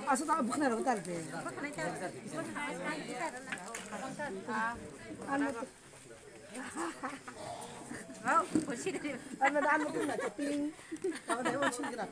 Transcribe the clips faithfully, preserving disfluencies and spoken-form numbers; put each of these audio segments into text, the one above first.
Asal tak bukan ada bentar deh. Anu tuh. Anu tuh nggak keping. Kalau dia mau sih gerak.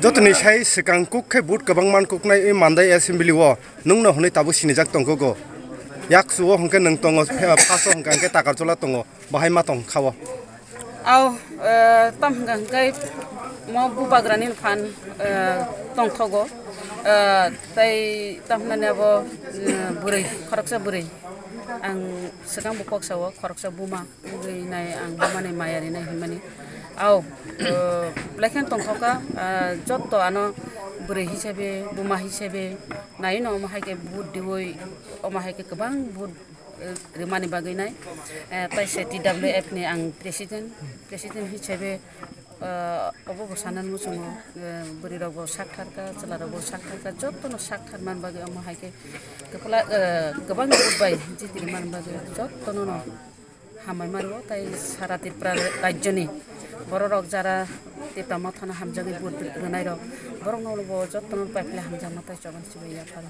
Jotoni sai swkang kuk khe vote kwbang man kuknai wi Mandai assembly o nwngno hwnwi tabuk sinijak tongkukgo. Yakchu o hwnkhe nwng tongo, phaso hwnkha hwnkhe Takarchola tongo. Bahai ma tong kha o. Aw, eh, tam hwnkha hwnkhe mo bubagrani phan, eh, tongthogo. Eh, tei tam hwnani abo, eh, bwrwi, khoroksa bwrwi. Ang swkang bo kok sao, khoroksa buma wngwi nai ang bumani maya rinai hinmani. Aw, eh, belai kheno tongthokha, eh, jotto ano bwrwi hisabe, buma hisabe nai no omo hai khe vote diwi, omo hai khe kwbang vote eh, rimani bagwi nai. Eh, tei se T W F ni ang president, president hisabe, eh, obo bo sanani muchungo, eh, bwrwi rok bo sak thar kha, chwla rok bo sak thar kha, jotono sak thar man bagwi omo hai khe kwpla, eh, kwbang vote bai jiti man bagwi jotono no hambai mano, tei sara Tripura rajyoni borok rok jara Tipra Mothano hamjagwi vote rwnai rok, borok no bo jotono pai philai hamjakma tei choban sibai yapharo.